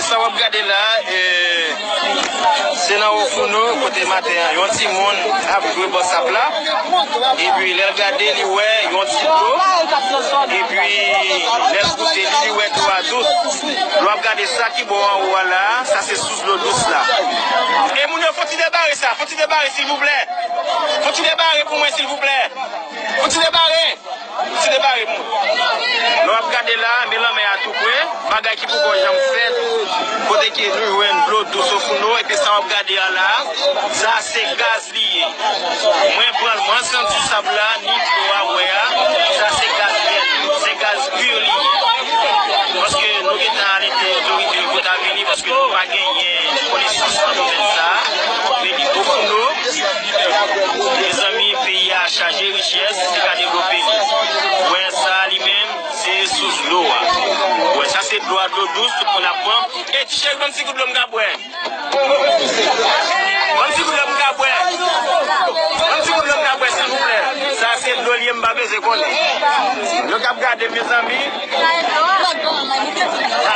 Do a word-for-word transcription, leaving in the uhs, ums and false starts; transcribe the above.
Sa w ap gade la, e, se nan Ofouno, kote maten an, yon timoun ap jwe bò sap la. Epi, lè l gade, li wè yon ti dlo. Epi, lè l goute li, li wè dlo a dous. Lè w ap gade sa ki bò anwo a la, sa se sous dlo dous la. E moun yo, fò ti debare sa, fò ti debare, silvouplè. Fò ti debare pou mwen, silvouplè. Fò ti debare. Ti depare moun. Lè w ap gade la, men lanmè a tou pre. Bagay ki poko janm fèt. Kote ke nou jwenn dlo dous Ofouno, epi sa w ap gade a la, sa se gaz li ye. Mwen pran l, mwen santi sab la, ni dlo a wè a. Sa se gaz li ye, se gaz pur li ye. Paske nou gentan alète otorite yo pou ta vini, paske nou pa genyen konesans nan domèn sa a. Men li Ofouno. Mezanmi, peyi a chaje richès, li ka devlope li. Wè sa li menm, se sous dlo a. Wè sa se dlo a, dlo dous, tout moun ap pran. E ti cheri, ban m ti gout dlo m ka bwè. Ban m ti gout dlo m ka bwè. Ban m ti gout dlo m ka bwè, silvouplè. Sa se dlo li ye, m pa bezwen konnen. Yo k ap gade m, mezanmi. Sa